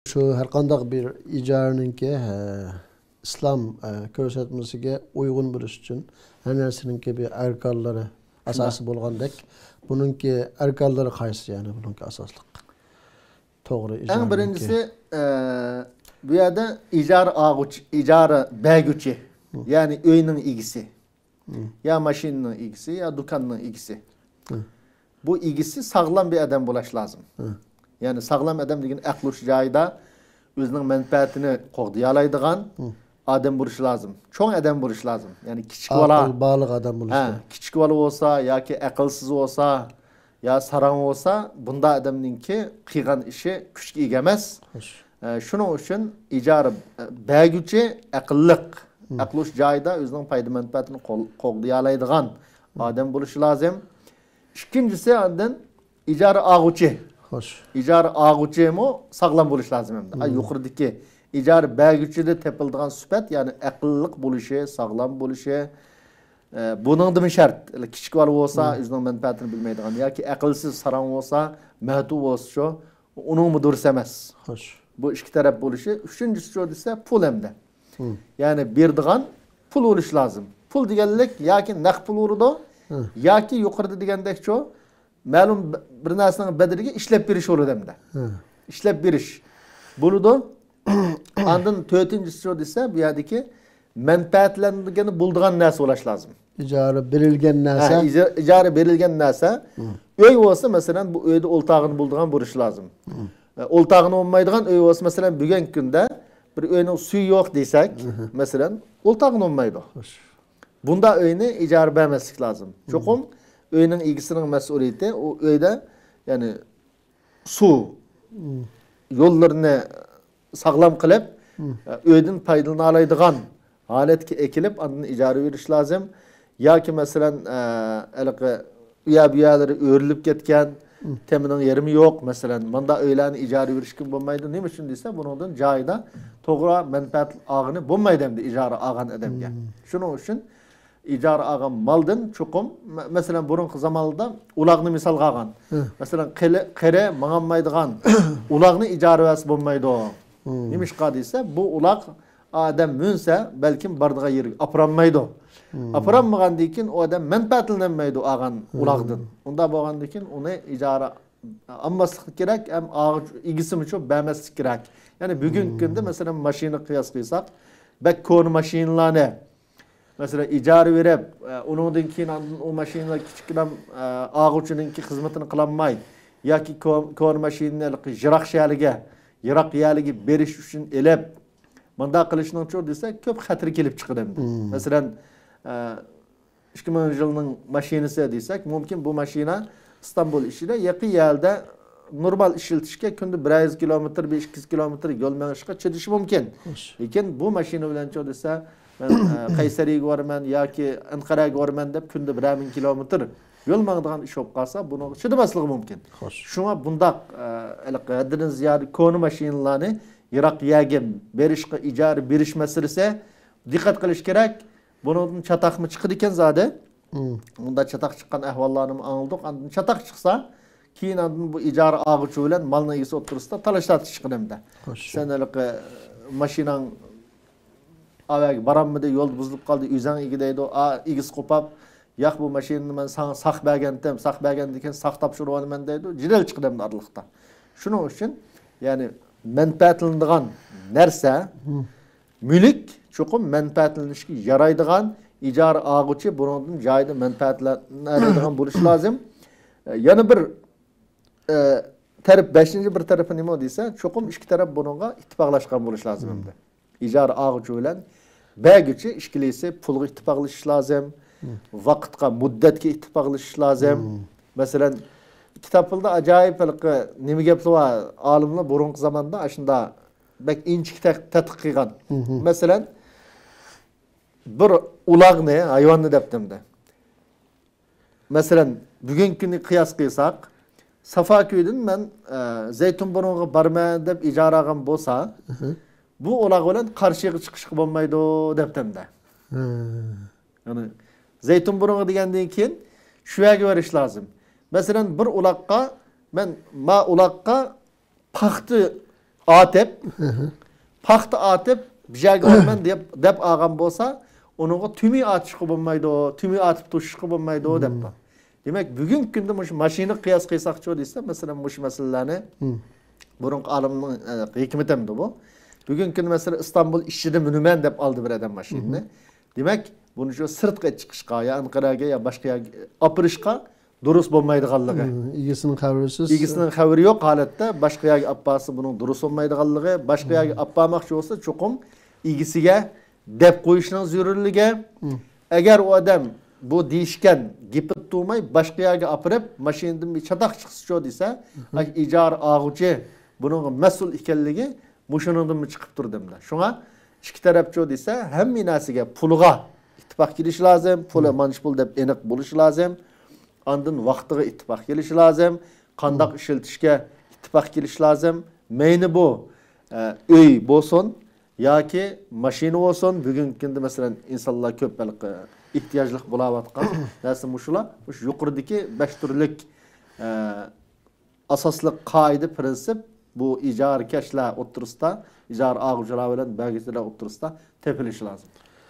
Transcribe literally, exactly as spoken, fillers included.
شۇ ھەر قانداق بىر ئىجارىنىڭكى، ئە، ئىسلام، ئە، كۆرسەتمىسىگە ئۇيغۇن بولۇش ئۈچۈن ھەر نەرسىنىڭكى بىر ئەركانلىرى ئاساسى بولغاندەك، بۇنىڭكى ئەركانلىرى قايسى، يەنى بۇنىڭكى ئاساسلىق؟ توغرا ئەڭ ئىجارىنىڭكى. بىرىنچىسى، ئە، بۇ يەردە ئىجارە ئالغۇچى، ئىجارە بەرگۈچى، يەنى ئۆينىڭ ئىگىسى. يا ماشىنىنىڭ ئىگىسى، يا دۇكاننىڭ ئىگىسى. بۇ ئىگىسى ساغلام بىر ئادەم بولۇش لازىم. يەنى ساغلام ئادەم دېگەن ئەقلى ھوش جايىدا ئۆزىنىڭ مەنپەئەتىنى قوغدىيالايدىغان ئادەم بولۇش لازىم. چوڭ ئادەم بولۇش لازىم. يەنى كىچىك بالا، ئاقىل بالىغ ئادەم بولۇش ھە، لازىم. كىچىك بالا بولسا ياكى ئەقىلسىز بولسا، يا ساراڭ بولسا، بۇنداق ئادەمنىڭكى قىلغان ئىشى كۈچكە ئىگە ئەمەس. خوش. ئە، شۇنىڭ ئۈچۈن ئىجارە، ئە، بەرگۈچى ئەقىللىق، ئەقلى ھوش جايىدا ئۆزىنىڭ پايدا مەنپەئەتىنى قول-، قوغدىيالايدىغان ئادەم بولۇشى لازىم. ئىككىنچىسى، ئاندىن ئىجارە ئالغۇچى. خوش. ئىجارە ئالغۇچىمۇ ساغلام بولۇشى لازىم ئەمدى. ئا، يۇقىرىدىكى ئىجارە بەرگۈچىدە تېپىلىدىغان سۈپەت، يەنى ئەقىللىق بولۇشى، ساغلام بولۇشى، ئە، بۇنىڭدىمۇ شەرت. كىچىك بالا بولسا، ئۆزىنىڭ مەنپەئەتىنى بىلمەيدىغان ياكى ئەقىلسىز ساراڭ بولسا، مەتۇ بولسا شۇ، ئۇنىڭمۇ دۇرۇس ئەمەس. خوش. بۇ ئىككى تەرەپ بولۇشى. ئۈچىنچىسى شۇ دېسە، پۇل ئەمدى. يەنى بېرىدىغان پۇل بولۇشى لازىم. پۇل دېگەنلىك ياكى نەق پۇل بولىدۇ، ياكى يۇقىرىدا دېگەندەك شۇ، مەلۇم بىر نەرسىنىڭ بەدىلىگە ئىشلەپ بېرىش بولىدۇ ئەمدى. ئىشلەپ بېرىش بولىدۇ. ئاندىن تۆتىنچىسى شۇ دېسە، بۇ يەردىكى مەنپەئەتلەنگىلى بولىدىغان نەرسە بولۇش لازىم. ئىجارە بېرىلگەن ھە، نەرسە. ئىجا-، ئىجارە بېرىلگەن نەرسە. ئۆي بولسا، مەسىلەن، بۇ ئۆيدە ئولتۇرغىلى بولىدىغان بولۇشى لازىم. ئە، ئولتۇرغىلى بولمايدىغان ئۆي بولسا، مەسىلەن، بۈگۈنكى كۈندە بىر ئۆينىڭ سۈيى يوق دېسەك، مەسىلەن، ئولتۇرغىلى بولمايدۇ. خوش. بۇنداق ئۆينى ئىجارە بەرمەسلىك لازىم. چوقۇم ئۆينىڭ ئىگىسىنىڭ مەسئۇلىيىتى، ئۇ ئۆيدە، يەنى سۇ يوللىرىنى ساغلام قىلىپ، ئۆيدىن پايدىلىنالايدىغان ھالەتكە ئەكېلىپ، ئاندىن ئىجارە بېرىش لازىم. ياكى مەسىلەن، ئە، ھېلىقى ئۇ يەر بۇ يەرلىرى ئۆرۈلۈپ كەتكەن، تېمىنىڭ يېرىمى يوق، مەسىلەن، مۇنداق ئۆيلەرنى ئىجارە بېرىشكە بولمايدۇ. نېمە ئۈچۈن دېسە، بۇنىڭدىن جايىدا توغرا مەنپەئەت ئالغىلى بولمايدۇ ئەمدى ئىجارە ئالغان ئادەمگە. شۇنىڭ ئۈچۈن ئىجارە ئالغان مالدىن چوقۇم، مە-، مەسىلەن، بۇرۇنقى زامانلاردا ئۇلاغنى مىسالغا ئالغان. مەسىلەن، قېرى، قېرى ماڭالمايدىغان ئۇلاغنى ئىجارە بەرسە بولمايدۇ. نېمىشقا دېسە، بۇ ئۇلاغ ئادەم مۈنسە، بەلكىم بارىدىغان يېرىگە ئاپىرالمايدۇ. ئاپىرالمىغاندىن كېيىن ئۇ ئادەم مەنپەئەتلىنەلمەيدۇ ئالغان ئۇلاغدىن. ئۇنداق بولغاندىن كېيىن ئۇنى ئىجارە ئالماسلىق كېرەك، ھەم ئالغۇچى ئىگىسىمۇ شۇ بەرمەسلىك كېرەك. يەنى بۈگۈنكى كۈندە، مەسىلەن، ماشىنا قىياس قىلساق، بەك كونا ماشىنىلارنى، مەسىلەن، ئىجارە بېرىپ، ئە، ئۇنىڭدىن كېيىن ئاندىن ئۇ ماشىنىلار كىچىككىنە، ئە، ئالغۇچىنىڭكى خىزمىتىنى قىلالماي ياكى كو-، كونا ماشىنىنى يىراق شەھەرگە، يىراق يەرلەرگە بېرىش ئۈچۈن ئېلىپ، مۇنداق قىلىشنىڭچۇ دېسە، كۆپ خەتىرى كېلىپ چىقىدۇ ئەمدى. مەسىلەن، ئە، ئىككى مىڭىنچى يىلنىڭ ماشىنىسى دېسەك مۇمكىن، بۇ ماشىنا ئىستانبۇل ئىچىدە يېقىن يەردە نورمال ئىشلىتىشكە كۈندە بىر يۈز كىلومېتىر، بىر ئىككى يۈز كىلومېتىر يول مېڭىشقا چىدىشى مۇمكىن. لېكىن بۇ ماشىنا بىلەنچۇ دېسە، مەن، ئە، قەيسەرىگە بارىمەن ياكى ئەنقەرەگە بارىمەن دەپ كۈندە بىرەر مىڭ كىلومېتىر يول ماڭىدىغان ئىش بولۇپ قالسا، بۇنىڭغا چىدىماسلىقى مۇمكىن. شۇڭا بۇنداق، ئە، ھېلىقى ھەددىدىن زىيادە كونا ماشىنىلارنى يىراق يەرگە بېرىشقا ئىجارە بېرىش مەسىلىسى دىققەت قىلىش كېرەك. بۇنىڭدىن چاتاقمۇ چىقىدىكەن زادى. مۇنداق چاتاق چىققان ئەھۋاللارنىمۇ ئاڭلىدۇق. ئاندىن چاتاق چىقسا، كېيىن ئاندىن بۇ ئىجارە ئالغۇچى بىلەن مالنىڭ ئىگىسى ئوتتۇرىسىدا تالاش تارتىش چىقىدۇ ئەمدى. سەن ھېلىقى ماشىناڭ ئاۋەگە بارالمىدى، يولدا بۇزۇلۇپ قالدى، ئۆزۈڭ ئىگە دەيدۇ. ئا، ئىگىسى قوپاپ، ياق، بۇ ماشىنىنى مەن ساڭا ساق بەرگەنتىم، ساق بەرگەندىن كېيىن ساق تاپشۇرۇۋالىمەن دەيدۇ. جېدەل چىقىدۇ ئەمدى ئارىلىقتا. شۇنىڭ ئۈچۈن، يەنى مەنپەئەتلىنىدىغان نەرسە، مۈلۈك چوقۇم مەنپەئەتلىنىشكە يارايدىغان، ئىجارە ئالغۇچى بۇنىڭدىن جايىدا مەنپەئەتلىنەلەيدىغان بولۇشى لازىم. ئە، يەنە بىر، ئە، تەرەپ، بەشىنچى بىر تەرىپى نېمە دېسە، چوقۇم ئىككى تەرەپ بۇنىڭغا ئىتتىپاقلاشقان بولۇشى لازىم ئەمدى. ئىجارە ئالغۇچى بىلەن بەرگۈچى ئىككىلىسى پۇلغا ئىتتىپاقلىشىشى لازىم، ۋاقىتقا، مۇددەتكە ئىتتىپاقلىشىشى لازىم. مەسىلەن، كىتابلاردا ئاجايىپ ھېلىقى نېمە گەپلەر بار، ئالىملار بۇرۇنقى زاماندا ئاشۇنداق بەك ئىنچىكە تەت-، تەتقىق قىلغان. مەسىلەن، بىر ئۇلاغنى، ھايۋاننى دەپتىمدە. مەسىلەن، بۈگۈنكى كۈننى قىياس قىلساق، سافاكۆيدىن مەن، ئە، زەيتۇنبۇرۇنغا بارىمەن دەپ ئىجارە ئالغان بولسا، بۇ ئۇلاغ بىلەن قارشىغا چىقىشقا بولمايدۇ دەپتىمدە. يەنى زەيتۇنبۇرۇنغا دېگەندىن كېيىن شۇ يەرگە بېرىش لازىم. مەسىلەن، بىر ئۇلاغقا، مەن ما ئۇلاغقا پاختا ئاتىپ، پاختا ئاتىپ، بىر يەرگە بارىمەن دەپ، دەپ ئالغان بولسا، ئۇنىڭغا تۈمى ئاتىشقا بولمايدۇ، تۈمى ئاتىپ توشۇشقا بولمايدۇ، دەپتۇ. دېمەك، بۈگۈنكى كۈندە مۇشۇ ماشىنىغا قىياس قىلساقچۇ دېسە، مەسىلەن، مۇشۇ مەسىلىلەرنى بۇرۇنقى ئالىمنىڭ، ئە، ھېكمىتىمدۇ بۇ. بۈگۈنكى كۈندە، مەسىلەن، ئىستانبۇل ئىچىدە مىنىمەن دەپ ئالدى بىر ئادەم ماشىنىنى. دېمەك، بۇنى شۇ سىرتقا چىقىشقا، يا ئەنقەرەگە، يا باشقا يەرگە ئاپىرىشقا دۇرۇس بولمايدىغانلىقى. مم، ئىگىسىنىڭ خەۋىرىسىز. ئىگىسىنىڭ خەۋىرى يوق ھالەتتە باشقا يەرگە ئاپارسا، بۇنىڭ دۇرۇس بولمايدىغانلىقى، باشقا يەرگە ئاپارماقچى بولسا، چوقۇم ئىگىسىگە دەپ قويۇشنىڭ زۆرۈرلۈكى. مم. ئەگەر ئۇ ئادەم بۇ دېيىشكەن گېپىدە تۇرماي، باشقا يەرگە ئاپىرىپ، ماشىنىدىن بىر چاتاق چىقسىچۇ دېسە، ئاي، ئىجارە ئالغۇچى بۇنىڭغا مەسئۇل ئىكەنلىكى مۇشۇنىڭدىنمۇ چىقىپ تۇرىدۇ. شۇڭا ئىككى تەرەپچۇ دېسە، ھەممە نەرسىگە، پۇلىغا ئىتتىپاق كېلىشى لازىم. پۇلى مانچە پۇل دەپ ئېنىق بولۇشى لازىم. ئاندىن ۋاقتىغا ئىتتىپاق كېلىشى لازىم. قانداق ئىشلىتىشكە ئىتتىپاق كېلىشى لازىم. مەيلى بۇ، ئە، ئۆي بولسۇن ياكى ماشىنا بولسۇن، بۈگۈنكى كۈندە، مەسىلەن، ئىنسانلار كۆپ ھېلىقى ئېھتىياجلىق بولاۋاتقان نەرسە مۇشۇلار. مۇشۇ يۇقىرىدىكى بەش تۈرلۈك، ئە، ئاساسلىق قائىدە، پىرىنسىپ بۇ ئىجارىكەشلەر ئوتتۇرىسىدا، ئىجارە ئالغۇچىلار بىلەن بەرگۈچىلەر ئوتتۇرىسىدا تېپىلىشى لازىم.